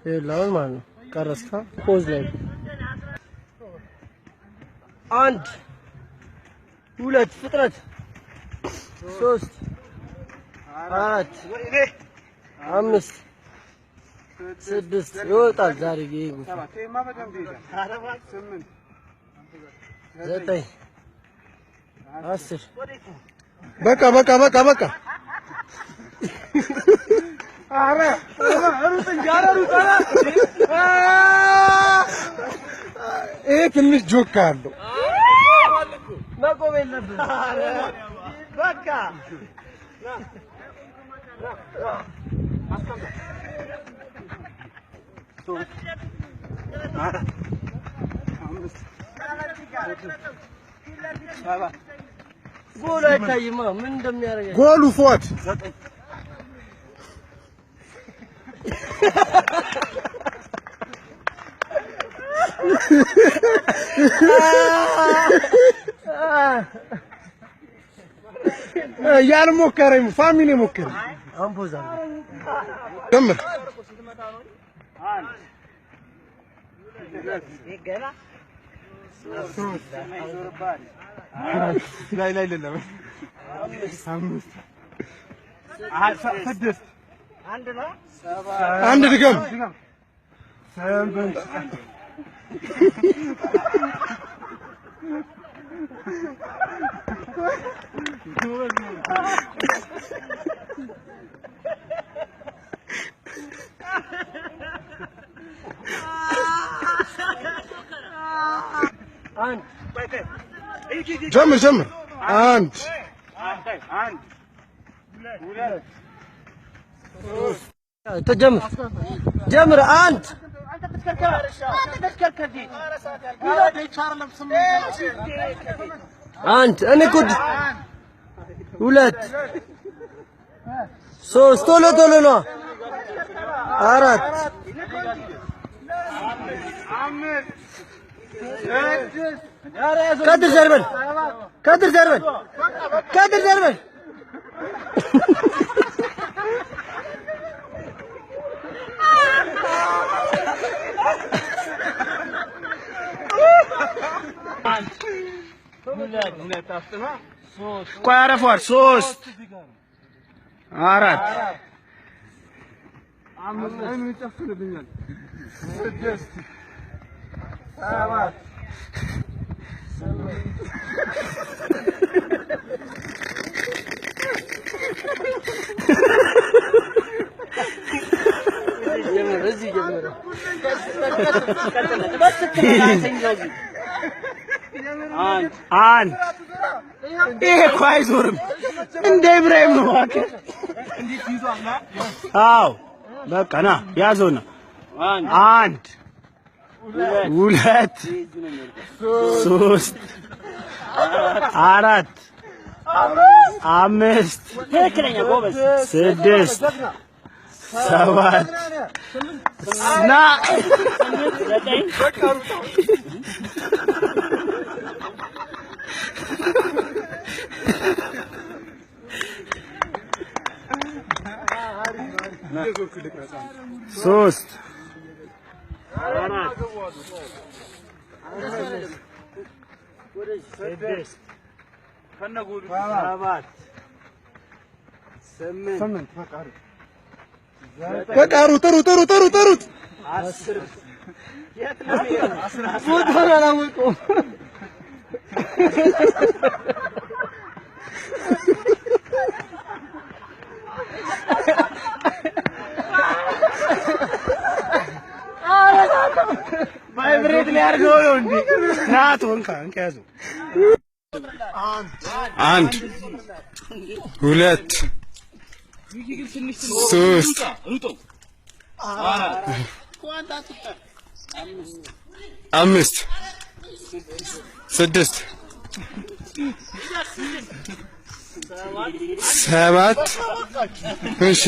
ይኸውልህ አሁን ማለት ነው ቀረስካ pause ላይ አንድ፣ ሁለት፣ ፍጥነት፣ ሶስት፣ አራት፣ አምስት፣ ስድስት ይወጣል ዛሬ ይሄ ጉንፋን። 9፣ 10። በቃ በቃ በቃ በቃ። ኧረ ሩጥ እንጂ፣ ኧረ ሩጥ፣ ኧረ። ይሄ ትንሽ joke አለው። መቆም የለብህም። በቃ። 4፣ 5፣ 7። ጎሉ አይታይማ ምን እንደሚያደርግ። ጎሉ ፎት። 9። ያልሞከረ ፋሚሊ ሞከረ። አሁን pause አድርገው። ጀምር። 1፣ 2፣ 3፣ ላይ ላይ ለለም፣ 5፣ 6፣ አንድ ድገም። 8። 1። ጀምር ጀምር። 1። 1፣ 2። ተጀምር ጀምር። 1። 1፣ እኔ እኮ 2፣ 3፣ ቶሎ ቶሎ ነዋ። 4። ከድር ዘርበል፣ ከድር ዘርበል፣ ከድር ዘርበል። ቆይ አረፏል። 3፣ 4፣ 6፣ 7። ጀምር፣ እዚህ ጀምር። 1። ይሄ እኮ አይዞርም፣ እንደ ኢብራሂም ነው እባክህ። አዎ በቃ ና ያዘውና፣ 1፣ 2፣ 3፣ 4፣ 5፣ 6፣ 7፣ ና። 3፣ 4፣ 6፣ 7፣ 8። በቃ ሩጥ ሩጥ ሩጥ ሩጥ ሩጥ። 10። ቦታውን አላወቀውም። Vibrate ሊያደርገው ነው እንዴ? ናቱ እንካ እንካ ያዘው። 1፣ 2፣ 3፣ 5፣ 6፣ 7፣ እሺ።